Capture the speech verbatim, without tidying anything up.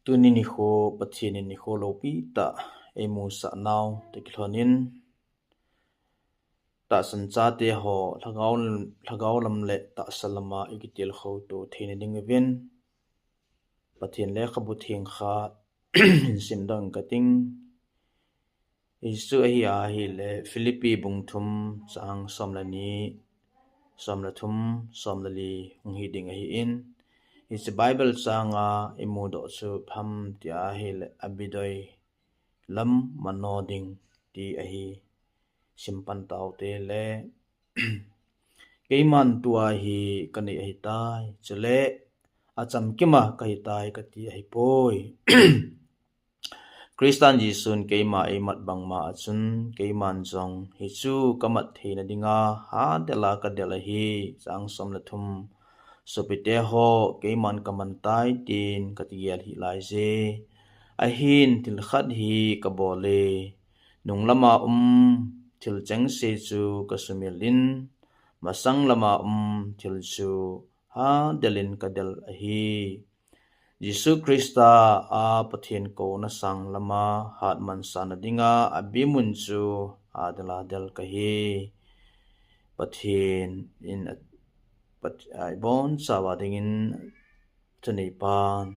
Tuni nikho Pathen in nikho loupi tah eimusah nau toh kilhonin, tahsan chate ho lhagao, lhagao lam le tahsa lama ikitilkhou to theina ding uvin, Pathen lekhabu theng khat hin simdoh inge kating. Hichu ahi ahile Philippi bung thum chang som le ni, som le thum, som le li hung hi ding ahin. Hiche Bible changa imudoh chu ipi ham tia ahile Abidoi lam manao ding ti ahi. Simpan taute le. Keiman tua hi kanei ahitai, chule achamkima kahitai kati ahipoi. Christan Jesun keima eimat bangma a chun, keiman jong hichu kamat theina dinga hadel a kadel ahi, chang som le thum. Sopite ho, keiman kaman tai tin kati gel hih laiye. Ahin thil khat hi kabol e, nunglama um thil chengse chu kasumil in, masang lama um thil chu hadel in kadel ahi. Jesu Christa a Pathen kouna sang lama hatman sahna dinga abimun chu hadel a del kahi. Pathen in a, Pat, a, ibonchauva dingin thuneipan